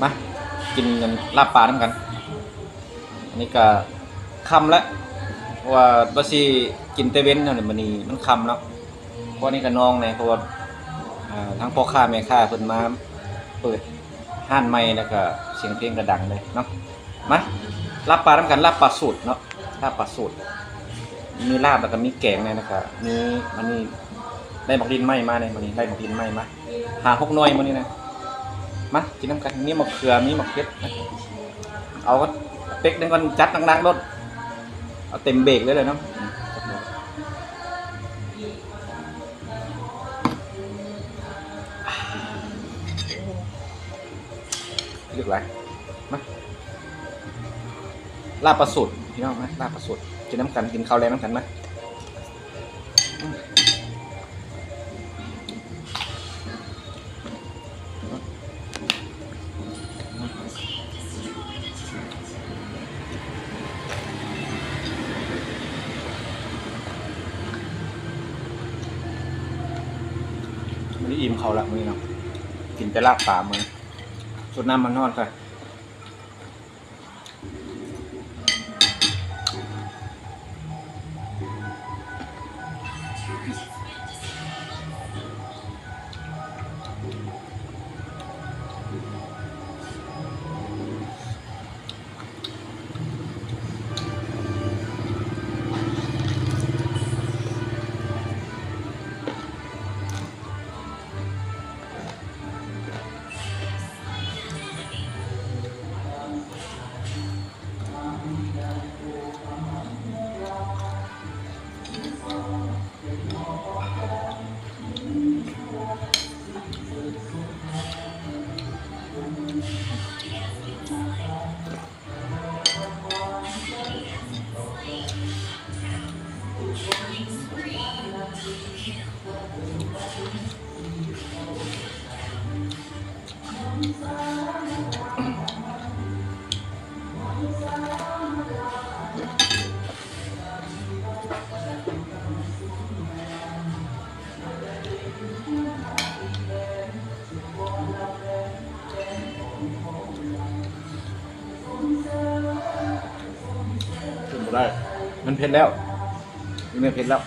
ມາກິນອັນລາບປານຳກັນ. ອັນນີ້ກະຄ່ຳແລ້ວ ເພາະວ່າວ່າຊິກິນແຕ່ເວັນເນາະ ມື້ນີ້ມັນຄ່ຳເນາະ. ພວກນີ້ກະນອນແດ່ ເພາະວ່າ ເອີ ທາງພໍ່ຄ້າແມ່ຄ້າເພິ່ນມາເປີດຮ້ານໃໝ່ ແລ້ວກະສຽງເພງກະດັງເລີຍເນາະ. ມາ ລາບປານຳກັນ ລາບປາສູດເນາະ ລາບປາສູດ ມີລາບແລ້ວກະມີແກງແດ່ ແລ້ວກະມີ ອັນນີ້ໄດ້ໝາກລິ້ນໄມ້ມາແດ່ ມື້ນີ້ໄດ້ໝາກລິ້ນໄມ້ມາ ຫ້າຫົກໜ່ວຍມື້ນີ້ນະ. ມາກິນນຳກັນ ມີໝາກເຂືອ ມີໝາກເຜັດນະ. ເອົາເປັກໜຶ່ງກ່ອນ ຈັດໜັກໆໂລດ ເອົາເຕັມເບກເລີຍເນາະ. ເລືອກຫຼາຍ ມາ ລາບປາສູດ ພີ່ນ້ອງ ມາ ລາບປາສູດ ກິນນຳກັນ ກິນເຂົ້າແລງນຳກັນ ມາ. ມື້ນີ້ອີ່ມເຂົ້າລະ ມື້ນີ້ເນາະ ກິນແຕ່ລາບປາມື້ນີ້. ຊົດນ້ຳຮ້ອນໆ ຄ່ອຍ. ກິນບໍ່ໄດ້ ມັນເຜັດແລ້ວ ນີ້ແມ່ນເຜັດແລ້ວ.